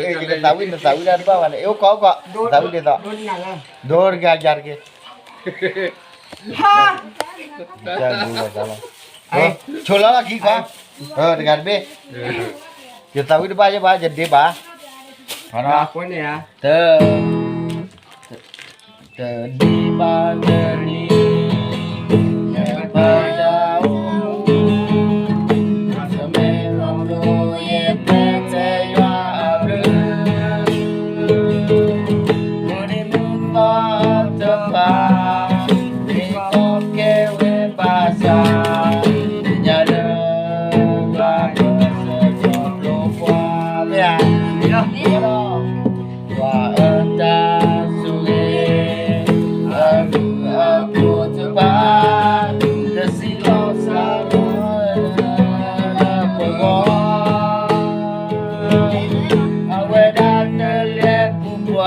ယကသးဝံၣ် နသးဝံၣ်တၢ်တဘၣ်ဘၣ်န့ၣ် အ့ၣ် အိၣ်ကီး အိၣ်ကီး သးဝံၣ်ဒ်သိး ဒိတဂၤယၤတက့ၢ် ဆိလီၤလီၢ်ခံခွါ တဂၤတဘ့ၣ် ယသးဝံၣ်တဘၣ်ယဲဘၣ် ယဒ့ဘၣ် တ တနံၤဘၣ်တနံၤ ပတၢ်အိၣ်မူ တမ့ၢ်လီၤဘျိ ယတဲယွၤအဘျုး မုၢ်နံၤမုၢ်သီတဖၣ် မ့ၢ်ကီကဲဝဲဘၣ်ဆၣ် သ့ၣ်ညါလၢ ဘၣ်ကစၢ်ယွၤဘျုးပှၤ မ့ၢ်ဧါ ယွၤအတၢ်ဆိၣ်ဂ့ၤ အဘျုးအဖှိၣ်တဖၣ် တဆံးလီၤစှၤလီၤလၢပဂီၢ် အဝဲဒၣ်တလဲၤပူၤပှၤ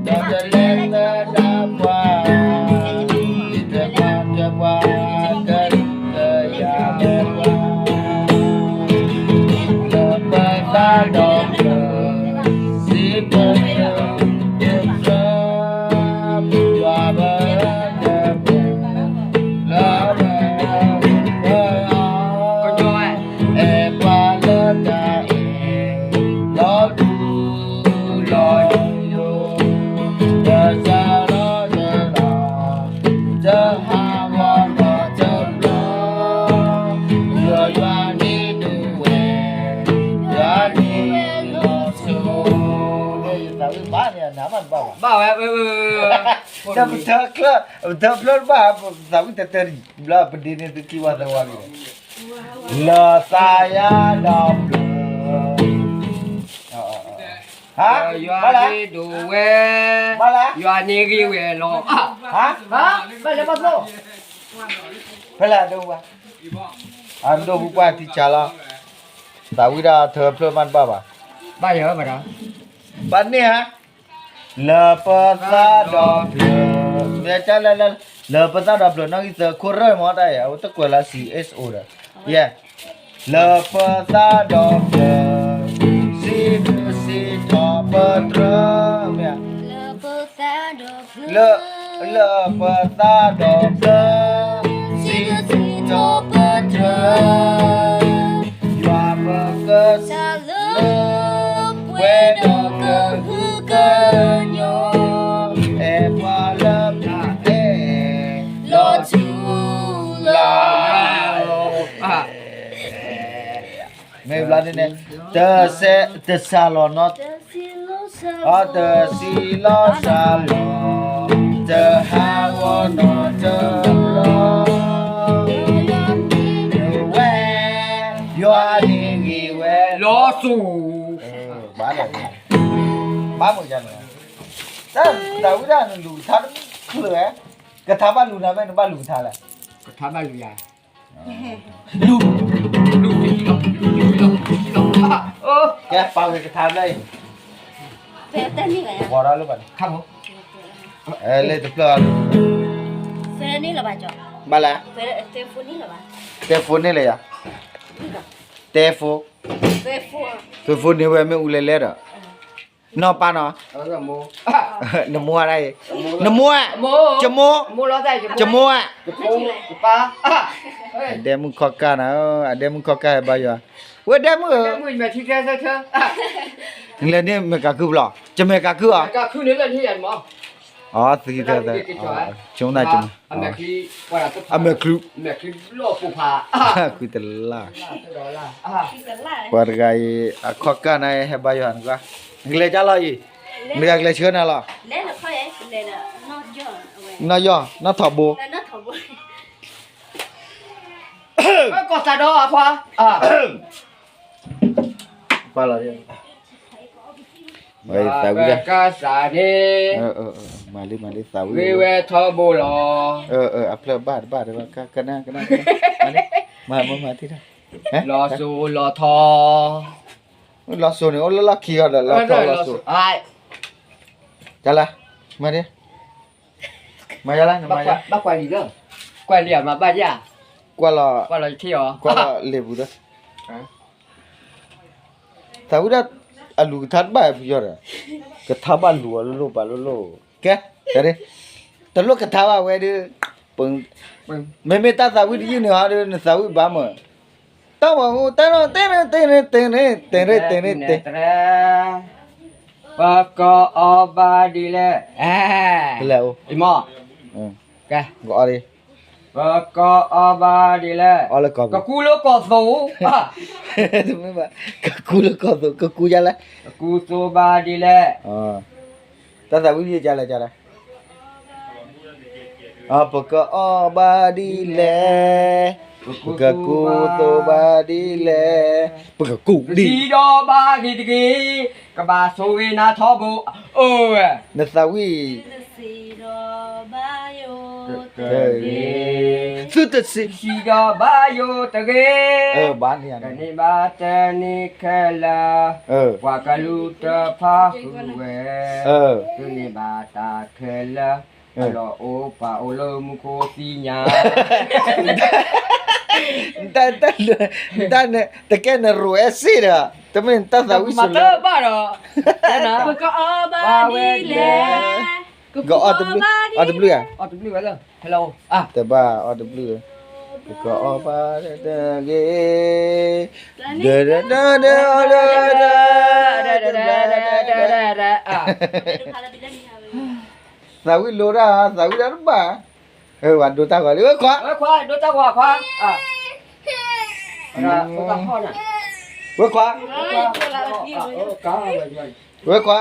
ဒီးတလဲၤသဒၣ်ပှၤ ဒ်တဘၣ်တပှၤ ကလုာ်ကယၤပှၤ လၢပသးဒီဖျၢၣ် စံးဘျုး ဘျုး ယွၤပတၢ်ဘျုး လၢပ အဲၣ်ပှၤလၢတၢ်အဲၣ် လီၤထူလီၤယိာ် တၢ်စၢ်လီၤတၢ်လီၤ တဟးဂီၤနီတဘျီ ယွၤယွၤန့ၣ်ဒိၣ်ဝဲ ယွၤန့ၣ်လီၤစိၤ သးဝံၣ်ဘၣ်န့ၣ် နမ့ၢ်တဘၣ်ဘၣ် ဘၣ်ဝဲ ဒီးပတၢ်ချၢ ပတၢ်ဖျၢၣ်တဘၣ် သးဝံၣ်တတၢၢ်တဘျီ ပဒ့န့ၣ်သုခံဝါသၢဝါလံ လၢသးယၤဒီးဖျၢၣ် ဟါ ယွၤန့ၣ်ဒိၣ်ဝဲ ဘၣ်လဲၣ် ယွၤန့ၣ်ဂ့ၤဝဲလီၤ ဟါ ဘၣ်လဲၣ်ဘၣ်သိၣ် ဖဲလဲၣ်ဒိၣ်ဝဲ အဒိၣ်ပူၤပှၢ်ထံဆးလီၤ သးဝံၣ်ဒၣ်ထၢဖျၢၣ်မးတဘၣ်ဘၣ် ဘၣ်ယၤဘၣ်ဒီး ဘၣ်န့ၢ်ဟါ လၢပသးဒီဖျၢၣ် မ့ၢ်တၢ်လဲၣ်လဲၣ် လၢပသးဒီဖျၢၣ် နီၣ်ဂံၢ်သၢခိၣ်ရၢၢ်မ့ၢ်တၢ်ယၤ အဝဲတကွဲးလၢ စီၣ်အိၣ်ဒီး ယဲ လၢပသးဒီဖျၢၣ် စံးဘျုးစံးထီၣ်ပတြၢၤ မ့ၢ်ဧါ လၢ လၢပသးဒီဖျၢၣ် စံးဘျုးစံးထီၣ်ပတြၢၤ ယွၤပကစၢ်လၢ ပှဲၤဒီးကဟုကညီၢ် အဲၣ်ပှၤလၢတၢ်အဲၣ် လီၤထူလီၤယိာ် မ့ၢ်ဘျီန့ၣ်န့ၣ် တဆဲး တစှၤလီၤနီတ အတဆံးလီၤစှၤလီၤ တဟးဂီၤနီတဘျီ ဝဲ ယွၤန့ၣ်ဂ့ၤဝဲ လီၤစိၤ ဘၣ်လဲၣ် ဘၣ်မုာ်ယၤန့ၣ် တၢ်သးဝံၣ်ဒၣ် နလူၤကထါတချုးဝဲ ကထါဘၣ်လူၤနၤမ့ၢ် နဘၣ်လူၤကထါလဲၣ် ကထါဘၣ်လူၤယၤ လူၤ လူၤတံၢ်လီၤ လူၤတံၢ်လီၤ လူၤတံၢ်လီၤ ကဲ ပာ်ဝဲကထါလၢအံၤ ဝီၤထီၣ်လၢဘၣ်န့ၣ် ခါဖိ အဲ လၢတဖျၢၣ် ဘၣ်လဲၣ် တဲဖိန့ၢ်လၢယၤ တဲဖိ တဲဖိန့ၢ်ဝဲမ့ၣ်အူလဲလဲဒီး နီၢ်ပၢ်နီၤ နမိၢ်ဒၣ်အံၤ နမိၢ် ယမိၢ် ယမိၢ်ဧၢ အဒဲမုၣ်ခီၣ်ကၢ်နၤ အဒဲမုၣ်ခီၣ်ကၢ်ဟဲဘါယွၤ ဝဲဒဲမုၣ် နလဲၤန့ၢ်မဲာ်ကးခုၣ်ဘျီ ယမဲာ်ကးခုၣ်အီၤ အီ သံသၢသၢ ဆိကမိၣ် အမဲာ်ချံ ခုတလၢ် ပှၤတဂၤအံၤ အခီၣ်ကၢ်နၤ ဟဲဘါယွၤနကွၢ် နကလဲၤကၢ်လီၤအံၤ နကလဲၤဆှၢနၤလီၤ နီၢ်ယီၢ် နီၢ်ထီဘိ ကီၢ်သးဒီအခွါ ပှၤလီၤ ဝဲသးဝံၣ်ဒၣ် ကစၢ်န့ၣ် မၤလံ မၤလံ သးဝံၣ် ဂ့ၤဝဲထီဘိလီၤ အဖျၢၣ်ဘၣ်တဘၣ်တဘၣ် ကနၣ် ကနၣ် ကနၣ် မၤလံ မၤ မၤ မၤတံၢ်တၢ် လီၤစိၤလီၤထီ လီၤစိၤန့ၣ် အိၣ်လၢလီၢ်ခံဂီၤဒီး လီၤထီလီၤစိၤ တၢ်လၢ မၤဒ် မၤယါလၢ နမၤယါ ဘၣ်ကွၢ်လံလၢ ကွၢ်လံဧါ မၤဘၣ်ယါ ကွၢ်လီၤ ကွၢ်လီၤယထံၣ်အီၤ ကွၢ်လီၤလ့ၤပူၤဒီး သးဝံၣ်ဒၣ် အလူၤကထါတဘၣ်ဖုယီၤဒီး, ကထါဘၣ်လူၤအီၤလိၣ်လိၣ်ပာ်လိၣ်လိၣ်, ကဲ, တလိၣ်ကထါဘၣ်ဝဲဒီး, မ့မ့ၢ်တၢ်သးဝံၣ်တယုၢ်န့ၣ်ဟီဒီး နသးဝံၣ်ဘၣ်မၢ်, တၢ်ဝဲဟူတၢ်နီၢ်တဲန့ၣ်တဲန့ၣ်တဲန့ၣ်တဲန့ၣ်တဲန့ၣ်တဲ, ပကအီၣ်ဘၣ်ဒ်လဲၣ်, ဖဲလဲၣ်အိၣ်, ကဲ, ကအီၣ်ဒ် ပကအီၣ်ဘၣ်ဒ်လဲၣ်, ကကူလၢကီၢ်သိး, တမ့ၢ်ဘၣ်, ကကူလၢကီၢ်သိး ကကူယါလဲၣ်, ကကူသိးဘၣ်ဒ်လဲၣ်, တၢ်သးဝံၣ်ယကလဲၣ်ကလဲၣ်, ပကအီၣ်ဘၣ်ဒ်လဲၣ်, ပကကူသိးဘၣ်ဒ်လဲၣ်, ပကကူဒ်, ဒီးဘၣ်ဂ့ၤတဂ့ၤ, ကဘၣ်ဆိၣ်ဂ့ၤနၤထီဘိ, အၢ, နသးဝံၣ် တဂ့ၤ, သုတစံး, စံးဒီးဘါယိၣ်တဂ့ၤ, ဘၣ်န့ၣ်, တန့ၢ်ဘၣ်တနံၤခဲလၢာ်, ပှၤကလူၤတဖၣ်ဃုဝဲ, တန့ၢ်ဘၣ်တၢ်ခဲလၢာ်, လီၤအိၣ်ပှၤအိၣ်လၢမူခိၣ်သ့ၣ်ညါ, တၢ်န့ၣ် တကဲနရိၣ်အဲၣ်စ့ၣ်ဒီး, တမ့ၢ်တၢ်သးဝံၣ်စၢၤလၢ, ဘၣ်ဒီး, ပကအီၣ်ဘၣ်ဒ်လဲၣ်, ကအီၣ်တဘျုး, အီၣ်တဘျုးဧါ, တဘၣ်အီၣ်တဘျုး, ပကအီၣ်ဘၣ်တဂ့ၤ, ဒီးဒီးဒီးဒီး, သးဝံၣ်လိၤတၢ်, သးဝံၣ်တၢ်တဘၣ်, ဝဲဒိတၢ်ဂီၤလံ, ဝဲခွါ, ဝဲခွါ, ဝဲခွါ,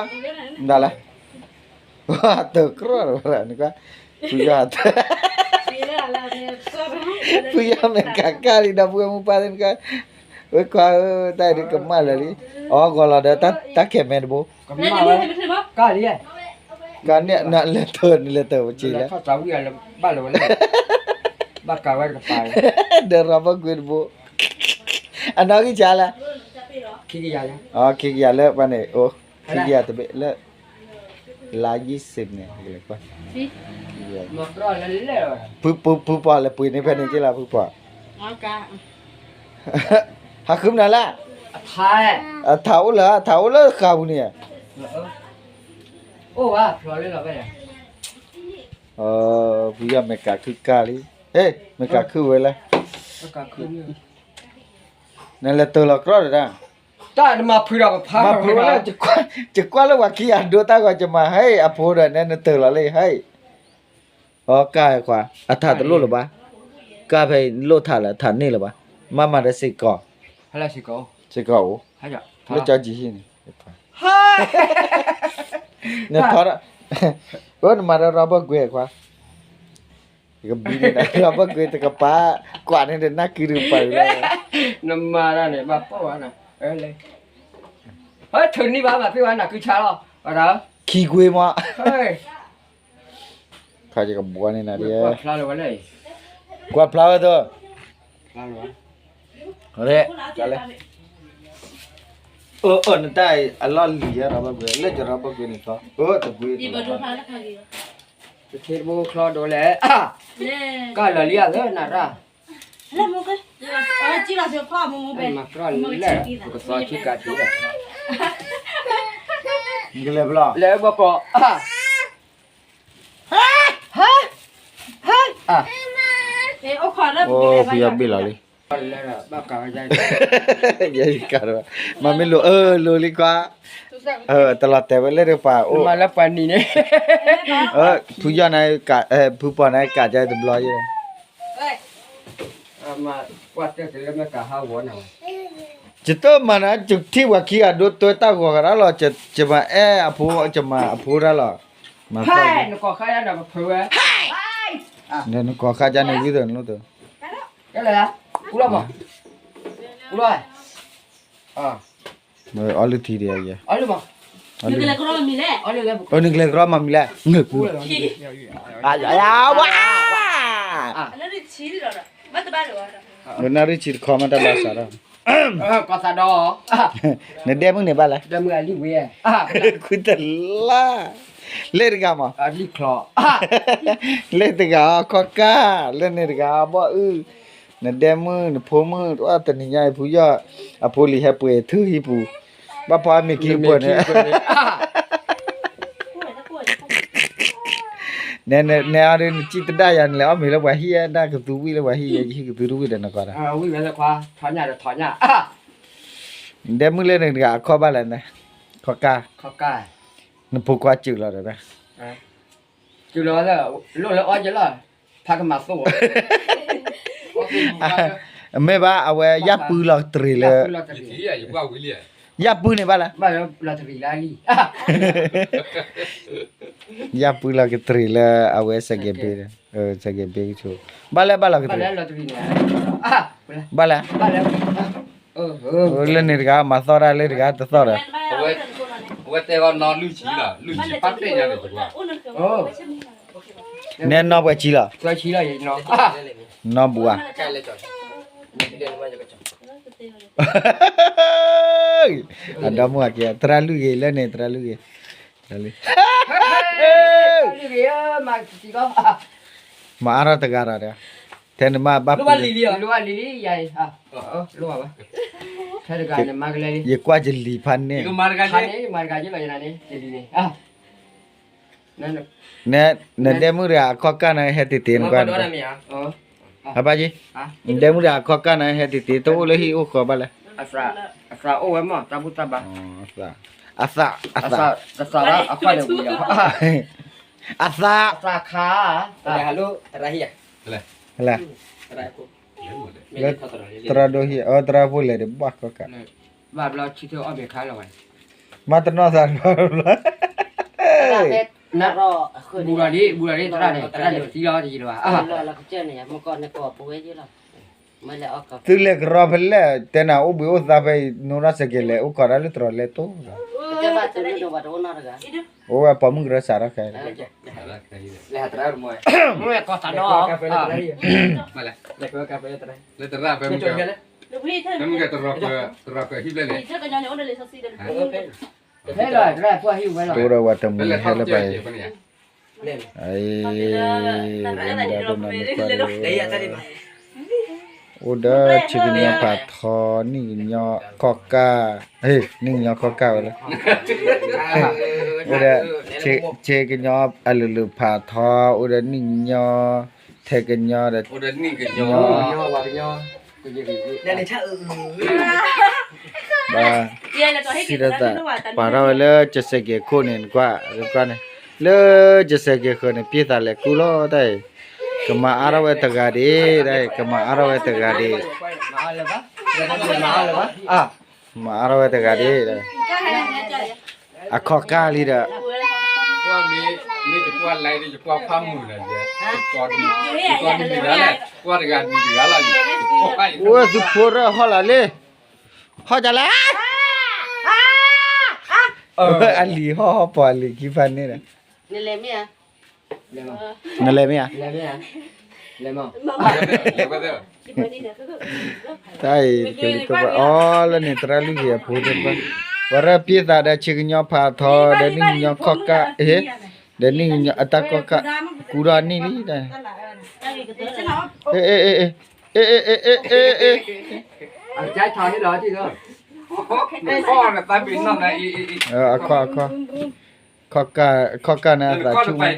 မတၤလဲၣ်, တၢ်ကရၢၢ်လီၤဝဲဒၣ်နကွၢ်, ဖုယီၤ, ဖုယီၤမဲာ်ကးကၢ်လံဒီး ပုၢ်ဝဲၢ်မုၣ်ပၢ်သ့ၣ်နကွၢ်, ဝဲခွါဧၢ, တၢ်အံၤဒုးကမၣ်လၢာ်လံ, အီၣ်ဂီၤလီၤဒီးတၢ်ခဲမဲတဘိ, ကမၣ်ဝဲ, ကၢ်လံ, ကၢ်န့ၣ် နလဲၤတၢၢ် နလဲၤတၢၢ်ပစံးလဲၣ်, ဘၣ်လီၤဝဲ, ဘၣ်ကးဝဲတကပၤ, ဒီးရီဘၣ်ကွ့တဘိ, အနီၣ်ဂံၢ်ဆါလဲၣ်, ခံကယၤလၢပှၤန့ၣ်, အိၣ်, ခံကယၤတဘ့ၣ်လၢ လါယံၤစ့းန့ၣ်, ဖုပှၢ်လဲၤပှ့ၤန့ၢ်ဖဲန့ၣ်က့လီၤ ဖုပှၢ်, ဟးဃုမနုၤလဲၣ်, အထးအိၣ်လၢ, အထးအိၣ်လၢဃာ်ပူၤန့ၣ်, အိၣ်ဝဲ, ဖုယီၤမဲာ်ကးခုကၢ်လံ, ဟ့ၣ် မဲာ်ကးခုဝဲလဲၣ်, နလဲၤတၢၢ်လီၤကြီတဒၣ်, တၢ်နမၤဖုးဒီးပဖး, မၤဖုးဝဲလၢ, ယကွၢ်လၢပှၤခံဂၤဒိတၢ်ဂီၤ ယမၤဟဲအဖိဒီးနဲနတၢၢ်လီၤလံ ဟဲအံၤ, အကါခွါ, အထးတလိၣ်လၢၤဘၣ်, ကါဖဲအံၤလိၣ်ထးလၢၤ အထးန့ၢ်လၢၤဘၣ်, မၤမၤဒီးစ့ၢ်ကီး, စ့ၢ်ကီးအိၣ်, လၢကၠီကံဟံၣ်န့ၣ်, နထီ, အၢ နမၤဒီးရီဘၢၣ်ကွ့ခွါ ကဘံန့ၣ်ဒီး ရီဘၢၣ်ကွ့တကပၤ, ကွၢ်န့ၣ်ဒီးနၢ်ကုတကပၤလီၤ, နမၤတၢ်န့ၣ် ဘၣ်ပိာ်ဝဲ, ဟဲထုးနံၣ်ဘၣ်မၤသ့ဝဲနၢ်ကုဆါလီၤ, ခံကွ့မး, ခါယကဘှီန့ၣ်နၤဒ်, ကွၢ်ဖျါဝဲသိး, အၢၣ်နတၢ်အလီၢ်လံၤယဲရီဘၢၣ်ကွ့, လၢယရီဘၢၣ်ကွ့န့ၣ်သီ, အၢတကွ့ တထ့တဘိချီဒိးလဲၣ်, ကၢ်လီၤလံဧါလၢနၤရၣ်, မၤကြၢးလဲၣ် ပကသီခံကးထံးဒီး, လဲၤဘီကီး, အိၣ်ဖုယီၤဘ့ၣ်လီၤလံ, ယကး, မၤမ့ၢ်လိၤ အၢ လိၤလံကွၢ်, တလီၤတဲာ်ဝဲလၢတကပၤအိၣ်, မၤလၢပှၤနံၤန့ၣ်, ဖုယီၤန့ၣ်, ဖုပီၤန့ၣ်ကးယါတဘျီယဲ ယတမၤနၤ ယထံၣ်ပှၤခံဂၤဒိတွဲတၢ်ဂီၤကရၢ်လီၤ, ယမၤအဲၣ်အဖိ ယမၤအဖိရၢ်လီၤ, မၤ, နကီၢ်ခါယါန့ၣ်ဝံသးနလိၣ်တၢ်, အီလုၢ်ထံ, အီလုၢ်, နကလဲၤကရီမၤမံၤလဲၣ်, နကလဲၤကရီမၤမံၤလဲၣ်, ဝါ, နနၣ်ရံၣ်ဆံးတခီမးတၢ်ဘၣ်စးထီၣ်, နဒဲမုၣ်န့ၣ်ဘၣ်လဲၣ်, ခွံတလါ, လၢတဂၤမး, လၢတဂၤအခီၣ်ကၢ်, လၢန့ၣ်တဂၤအဘီၣ်အုၣ်, နဒဲမုၣ် နဖိမုၣ် တနံၤညါအံၤ ဖုယီၤ, အဖိလံၤဟဲပှ့ၤထုဟံၣ်ပူၤ, ဘၣ်ဖီမ့ၤခံကပၢၢ်န့ၣ်, နဲအီၤဒ်နစံၣ်တဒၣ်ယၤ နလဲၤအီၣ်မ့ၤလၢပှၤဟံၣ် ဒၣ်ကသူဝံၣ်လၢပှၤဟံၣ် ယဟံၣ်ကသူတဝံၣ်ဒီးနကီးဒီး, ဒဲမုၣ်လၢနတဂၤအခီၣ်ဘၣ်လဲၣ်, ခီၣ်ကၢ်, နဖိခွါစၢၤလီၤဒီး, လၢအီၣ်ကလီၤ, မ့ၢ်ဘၣ် အဝဲယၢ်ပုၢ်လီၤကတြံၤလၢ, ယၢ်ပုၢ်န့ၣ်ဘၣ်လဲၣ်, ယၢ်ပုၢ်လီၤကတြံၤလၢအဝဲစဲးကဲးဘ့ၣ်, စဲးကဲးဘ့ၣ်ကဆိ, ဘၣ်လဲၣ်ဘၣ်လီၤကတြံၤ, ဘၣ်လဲၣ်, လၢန့ၣ်တဂၤမၤသီၣ်တၢ် လၢတဂၤတသီၣ်ဒီး, နဲနီၢ်ပှဲၤဆံလီၤ, နီၢ်ဘူးဧါ, အဒီမုၢ်အက့ၤ သရၣ်လွံၢ်ဂ့ၤလၢန့ၣ် သရၣ်လွံၢ်ဂ့ၤ, သရၣ်လွံၢ်, မၤအါထီၣ်တဂၤဒီး, ထဲနမါဘၣ်ပူၤ, ယကွၢ်ယလံၤဖးန့ၣ်, နဒဲမုၣ်တဂၤအခီၣ်ကၢ်န့ၣ် ဟဲတ့ၢ်တ့ၢ်နကွၢ်, အဘၣ်ယံၤ, နဒဲမုၣ်တဂၤအခီၣ်ကၢ်န့ၣ် ဟဲတ့ၢ်တ့ၢ် တအိၣ်လၢဟံၣ်အိၣ်ဃီဘၣ်လဲၣ်, အသး, အသး, အသး, အသး, လၢသရၣ်ဒိၣ်ဟံၣ် အသရၣ်ဖိလဲၣ်ဒီးဘၣ်ခီၣ်ကၢ်, မၤတနီၢ်သးတဘျီ, ဘူးလီၤဒ် ဘူးလီၤဒ်သရၣ်န့ၣ် သရၣ်န့ၣ်သံလီၤတယံၤလီၤဘၣ်, သုလဲၤကရီဖဲလဲၣ် တဲနၤအိၣ်ဘှံးအိၣ်သါဖဲအံၤ နိထီၣ်စဲးကဲးလဲၤအိၣ်ကီးတၢ်လၢတြီၤလဲၤတိၢ်, အိၣ်ဝဲပိာ်မုၣ်ကရၢစးထီၣ်ခဲအံၤ, လၢသရၣ်ဖဲမုၢ်ကဲ တရၤပၢၤဟံၣ်ဖျဲၣ်န့ၣ်, တအိၣ်ဒီးဝဲတမံၤဟဲလၢပှၤအံၤ, အိၣ်ဒီးဆံးကညီဖးထီ နံၣ်ကညီခီၣ်ကၢ်, နံၣ်ကညီခီၣ်ကၢ်ဝဲလၢ, အိၣ်ဒီးဆံးကညီအလုၢ်လုၢ်ဖးထီ, အိၣ်ဒီးနံၣ်ကညီ, ထဲကညီဒီး, ဘၣ်, စံးဒီးသး, ပာ်ထီၣ်ဝဲလၢကစဲးကဲးခိၣ်န့ၣ် နကွၢ်, နကွၢ်န့ၣ်, လၢကစဲးကဲးဃၢၤန့ၣ် ပျ့ၤသးလဲၤကူလီၤတၢ်အံၤ, ကမၤအါထီၣ်ဝဲတဂၤဒံး, တၢ်အံၤ ကမၤအါထီၣ်ဝဲတဂၤဒံး, မၤအါထီၣ်ဝဲတဂၤဒံးဒီး, အခီၣ်ကၢ်လံဒီး, မ့ၢ်ယကွၢ်လဲဒီး ယကွၢ်ဖးမုာ်ဒီး, အိၣ်ဝဲသုဖိရၢၢ်ဟီၣ်လီၤလံ, ဟီၣ်ကလဲၣ်, အလံၤဟီၣ်ဟီၣ်ပှၤလံၤခံဖးန့ၣ်ဒီး, နလဲၤမ့ၢ်ဧါ, တၢ်အံၤတကဲးတဘၣ်အီၤလၢန့ၣ် သရၣ်လွံၢ်ဂ့ၤအဖိတဘၣ်, ပှၤရၢၢ်ပျ့ၤသးဒီးဆံးကညီဖးထီ ဒီးနံၣ်ကညီခီၣ်ကၢ်, ဒီးနံၣ်ကညီအတၢ်ခီၣ်ကၢ်, ကူထီၣ်နံၣ်လံ, အခီၣ်, အခီၣ်, ခီၣ်ကၢ်န့ၣ်အသးဆူၣ်,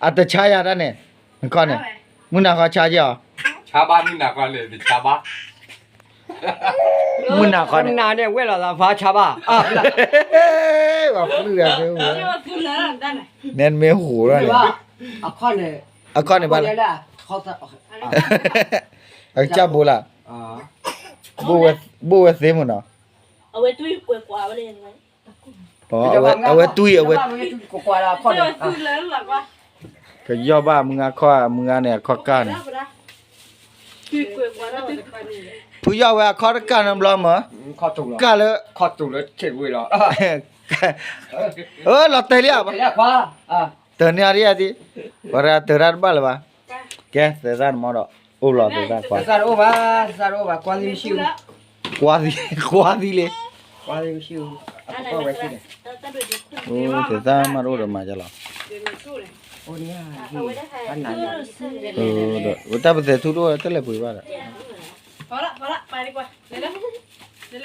အတဆါယၤတၢ်န့ၣ်, နခီၣ်န့ၣ်, မုၢ်နၤခီဆါက့ၤအီၤ, မုၢ်နၤခီန့ၣ်, နဝဲၢ်လီၤသးဖးဆါဘၣ်, ပှၤပျုၢ်ဂၤသ့ၣ်, နဲနမ့ၢ်ဟူးထီၣ်န့ၣ်, အခီၣ်န့ၣ်ဘၣ်လဲၣ်, အကစၢ်ဘိလၣ်, ဘိၣ်ဝဲသ့မ့ၢ်နီၤ, အဝဲတွံၢ်, အဝဲ, ကယီၢ်ဘၣ်မုၢ်ဂၤခီၣ်, မုၢ်ဂၤန့ၣ်အခီၣ်ကၢ်န့ၣ်, ဖုယီၢ်ဝဲအခီၣ်တကၢ်န့ၣ်ဘျီမး, ကၢ်လၢ, အၢ လီၤတဲာ်လံဧါ, တၢ်န့ၣ်အဒံးအဒံး, ပှၤတဂၤတၢ်တဘၣ်လၢၤဘၣ်, ကဲသဲးသၣ်နမီဒီး, အိၣ်လီၤသဲးသၣ်ခွါ, သဲးသၣ်တအိၣ်ဘၣ်, သဲးသၣ်တအိၣ်ဘၣ်, ကွၢ်သံလံ, သဲးသၣ်မးတအိၣ်ဒီးမၤယလီၤ, ဒီးဝဲတၢ်ပသဲးထူတအိၣ်တလဲၤပှ့ၤဘၣ်ဒီး, ဒီး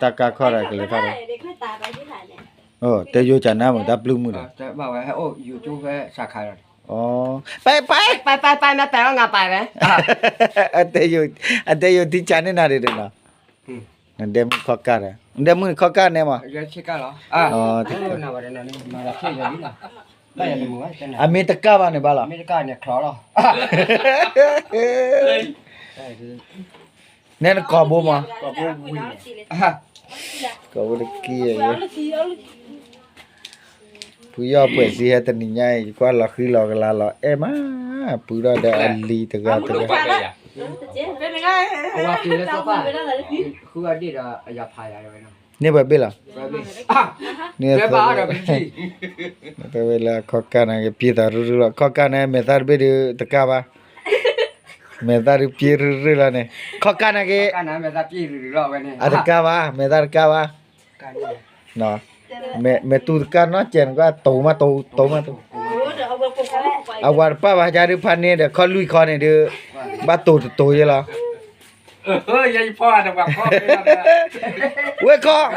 တၢ်ကါခီၣ်ဒီးကလဲၤထီၣ်ဒီး, တဲယိၤကနၣ်မ့ၢ်တၢ်ပျုၢ်မုၢ်ဒီး, ပၢ်ပၢ်ပၢ်ပၢ်ပၢ် အတဲယိၤထံဆါန့ၢ်နၤဒ်ဒီးနီၤ, နဒဲမုၣ်ခီၣ်ကၢ်ဒီး နဒဲမုၣ်န့ၣ်ခီၣ်ကၢ်နဲမး, အမ့ၢ်တကၢ်ဘၣ်န့ၣ်ဘၣ်လီၤ, နဲနကိာ်ဘိမး, ကိာ်ဘိတကံၢ်ယဲ, ဖုယီၢ်ပှဲၤစံဟဲတနံၤညါအံၤ ယကွၢ်လီၤဃံလီၤကလၤလီၤအဲၣ်မး, ပူၤထီၣ်ဒီးအလံၤတဂၤတဂၤ, န့ၢ်ပှဲၤဘ့ၣ်လီၤ, တဲဝဲလၢခီၣ်ကၢ်န့ၣ်က့ၤ ပျ့ၤသးရုၢ်ရုၢ်လီၤ, ခီၣ်ကၢ်န့ၣ် မဲာ်သၣ်တဘ့ၣ်ဒုးတကၢ်ဘၣ်, မဲာ်သၣ်ဒုးပျ့ၤရုၢ်ရုၢ်လီၤန့ၣ်, ခီၣ်ကၢ်န့ၣ်က့ၤ အတကၢ်ဘၣ်, မဲာ်သၣ်တကၢ်ဘၣ်, မဲာ်တူၢ်တကၢ်နီတစဲးန့ၣ်ကီး တိၤမးတိၤ တိၤမးတိၤ, အဝၤတပၣ်ဘၣ် ကါဒုးဖးန့ၢ်ဒီး ခီၣ်လွံၢ်ခီန့ၣ်ဒုး ဘၣ်တိၤတတိၤယဲလီၤ, ဝ့ၢ်ခီၣ်,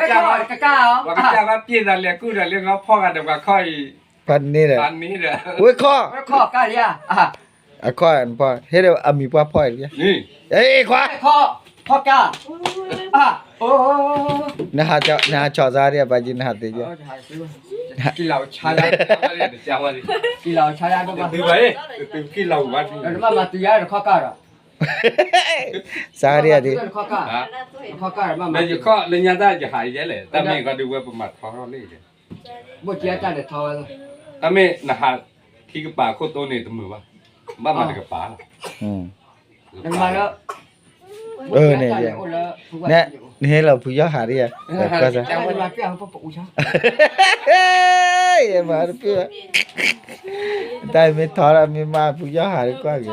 ဖးန့ၢ်ဒီး, ဝ့ၢ်ခီၣ်, အခီၣ် ဟ့ၣ်ဒီးအမံၤပှၢ်ဖီၣ်အံၤ, ခွါ နဟးဆီၣ်စါဒံး အပာ်ကံ နဟးသ့ကၢ်, စါဒံးဒံး, လၢညါတၢ်ယဟးယဲလဲၣ် တၢ်မ့ၢ်ကီဒုးဝဲပမၤထီထီၣ်လံ, တၢ်မ့ၢ်နဟးထံကပၤခိၣ်တိန့ၣ်တမုာ်ဘၣ်, ဘၣ်မၤတကပၤလီၤ, နမၤလၢ န့ၣ်, နဟဲလီၤဖုယီၢ်ဟးဒံးဧါ, ကွၢ်စၢ်, ယမၤတပ့ၢ်, တၢ်မ့ၢ်ထီဒီးမ့ၢ်မး ဖုယီၢ်ဟးဒံးကွၢ်က့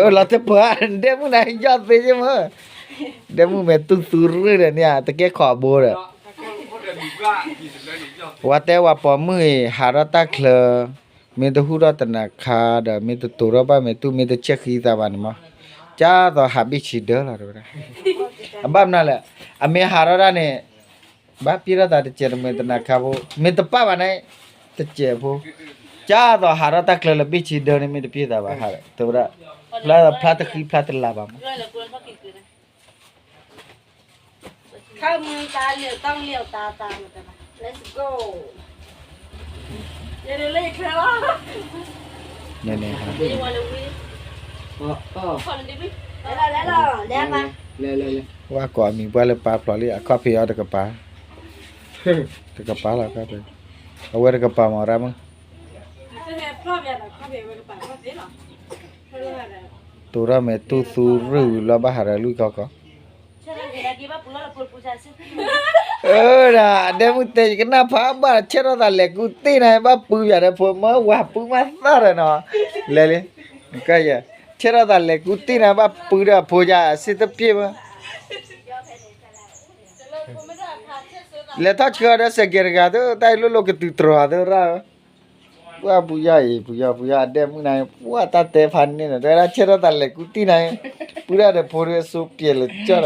ၤ, လီၤတပၢၢ်, ဒဲမုၣ်န့ၣ် ယီၢ်သ့ယမ့ၢ်, ဒဲမုၣ်မဲာ်တူၢ်သူရုၢ်ဒီးန့ၣ် တကဲခီၣ်ဘိဒီး ဝဲတဲဝဲပိာ်မုၣ်အံၤ ဟးထီၣ်တၢ်ချၢ, မ့ၢ်တဟူထီၣ်သနၤခါဒီး မ့ၢ်တတိၤထီၣ်ဘၣ်မဲာ်တူၢ် မ့ၢ်တဆဲးဃံသးဘၣ်န့ၣ်မး, ကၢ်သိးဟးဘ့ၣ်ဆံးဒၢလီၤ တဲဝဲဒၣ်, အဘၣ်မနုၤလဲၣ်, အမ့ၢ်ဟးထီၣ်ဒၣ်န့ၣ် ဘၣ်ပျ့ၤထီၣ်သးတစဲးတမှဲၤသနၤခါဖိ, မ့ၢ်တပၣ်ဘၣ်န့ၣ် တစဲးဖိ, ကၢ်သိးဟးထီၣ်တၢ်ချၢလၢဘ့ၣ်ဆံးဒၢန့ၣ် မ့ၢ်တပျ့ၤသးဘၣ် တဲဝဲဒၣ်, ဖျါတဃံဖျါတလၤဘၣ်မး ဝဲကိးအမံၤပှၢ်လၢပၢ်ဖျိးလံ အခီၣ်ဖံးအီၤတကပၤ, တကပၤလီၤ, အဝဲတကပၤမ့ၢ်ရၣ်မုၣ်, တိၤထီၣ်မဲာ်တူၢ်သူရုၢ်ဝံၤလီၤ ဘၣ်ဟးဒီးလွံၢ်ခီခီ အဒၣ် ဒဲမုၣ်တဲ ယကနၣ်ဖးဘၣ် ဆဲးထီၣ်သးလဲၤကူတ့ၢ်နၤ ဘၣ်ပုၢ်ယၤဒီးဖိမၢ ဝၤပုၢ်မးသၣ်ဒီးနီၤ, လဲၤလံ, ဆဲးထီၣ်သးလဲၤကူတ့ၢ်နၤ ဘၣ်ပုၢ်ဒီးဖိယၤ စ့တပျ့ၤမး, လဲၤထီၣ်ဆှၢဒီးစဲးကဲးတဂၤသၢ တၢ်အံၤလိၣ်လိၣ်ကတုၤတြီၤသၢရၣ်ဧၢ ပှၢ်ပူၤယီၤအံၤ ပူၤယီၤ ပူၤယီၤ အဒဲမုၣ်နၤ ပှၢ်တၢ်တဲဖးန့ၣ်နီၤ တဲဝဲဒၣ်ဆဲးထီၣ်သးလဲၤကူတ့ၢ်နၤ, ပုၢ်ဒၣ်ဒီးဖိဒုးအစိပျဲၤလၢကၠီဒီး,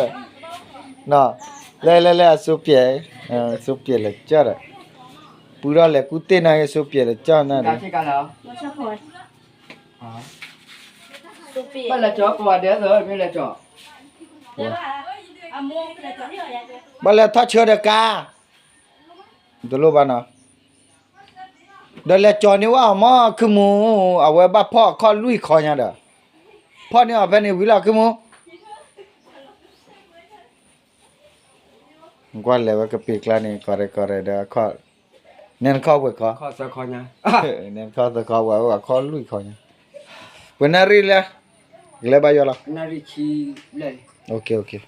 လဲၤလဲၤလဲၤ အစိပျဲၤ, အစိပျဲၤလၢကၠီဒီး, ပုၢ်ဒၣ်လဲၤကူတ့ၢ်နၤ အစိပျဲၤလၢကၠီနၤဒီး ဘၣ်လဲၤထီၣ်ဆှၢဒီးကါ, တလိၣ်ဘၣ်နီၤ, ဒီးလဲၤကၠီၤန့ၢ်ဝဲအီၤမ့ၢ် ခုမူ, အဝဲဘၣ်ဖီၣ်အခီၣ်လွံၢ်ခီညါဒီး, ဖီၣ်န့ၢ်အီၤဖဲန့ၣ်ဝံၤလီၤ ခုမူ ကွၢ်လဲၤဝဲကပ့ၤကျါန့ၣ် ကီၢ်ရဲၣ်ကီၢ်ရဲၣ်ဒီးအခီၣ်, နဲနခီၣ်ဝဲၢ်ခီ, နဲနခီၣ်သၢခီဝဲၢ်အခီၣ်လွံၢ်ခီညါ, ပှဲၤနၣ်ရံၣ်လဲၣ်, ကလဲၤဘၣ်ယွၤလီၤ, အိၣ်ခ့အိၣ်ခ့,